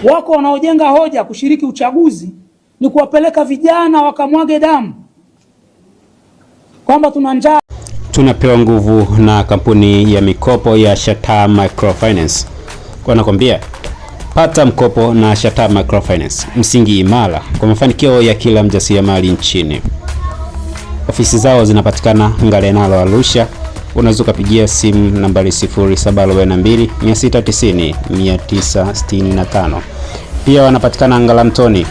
Wako wanaojenga hoja kushiriki uchaguzi ni kuwapeleka vijana wakamwage damu, kwamba tuna njaa. Tunapewa nguvu na kampuni ya mikopo ya Shata Microfinance. Wanakwambia pata mkopo na Shata Microfinance, msingi imara kwa mafanikio ya kila mjasiriamali nchini. Ofisi zao zinapatikana Ngarenaro, Arusha. Unaweza ukapigia simu nambari 0742 690 965. Pia wanapatikana Ngaramtoni,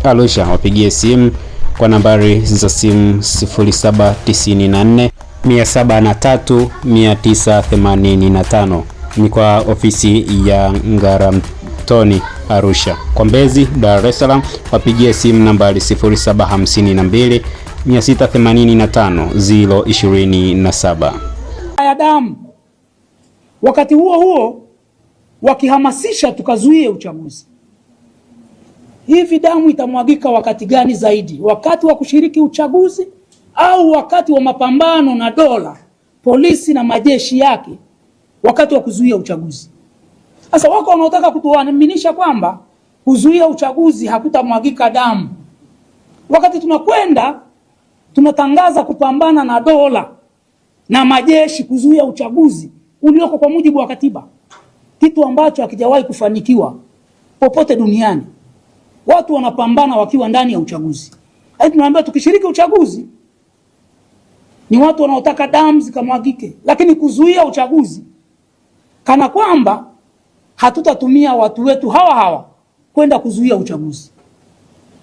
Arusha. Wapigie simu kwa nambari za simu 0794 703 985. Ni kwa ofisi ya Ngaramtoni Arusha. Kwa Mbezi, Dar es Salaam, wapigie simu nambari 0752 685 027. Ya damu. Wakati huo huo wakihamasisha tukazuie uchaguzi. Hivi damu itamwagika wakati gani zaidi? Wakati wa kushiriki uchaguzi au wakati wa mapambano na dola, polisi na majeshi yake, wakati wa kuzuia uchaguzi? Sasa wako wanaotaka kutuaminisha kwamba kuzuia uchaguzi hakutamwagika damu, wakati tunakwenda tunatangaza kupambana na dola na majeshi kuzuia uchaguzi ulioko kwa mujibu wa katiba, kitu ambacho hakijawahi kufanikiwa popote duniani. Watu wanapambana wakiwa ndani ya uchaguzi. Yaani tunaambia tukishiriki uchaguzi ni watu wanaotaka damu zikamwagike, lakini kuzuia uchaguzi kana kwamba hatutatumia watu wetu hawa hawa kwenda kuzuia uchaguzi.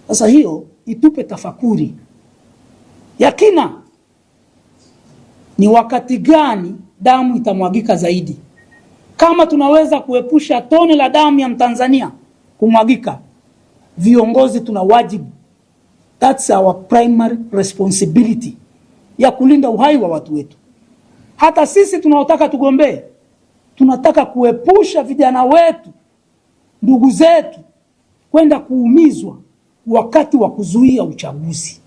Sasa hiyo itupe tafakuri ya kina, ni wakati gani damu itamwagika zaidi? Kama tunaweza kuepusha tone la damu ya Mtanzania kumwagika, viongozi tuna wajibu, that's our primary responsibility ya kulinda uhai wa watu wetu. Hata sisi tunaotaka tugombee, tunataka kuepusha vijana wetu, ndugu zetu kwenda kuumizwa wakati wa kuzuia uchaguzi.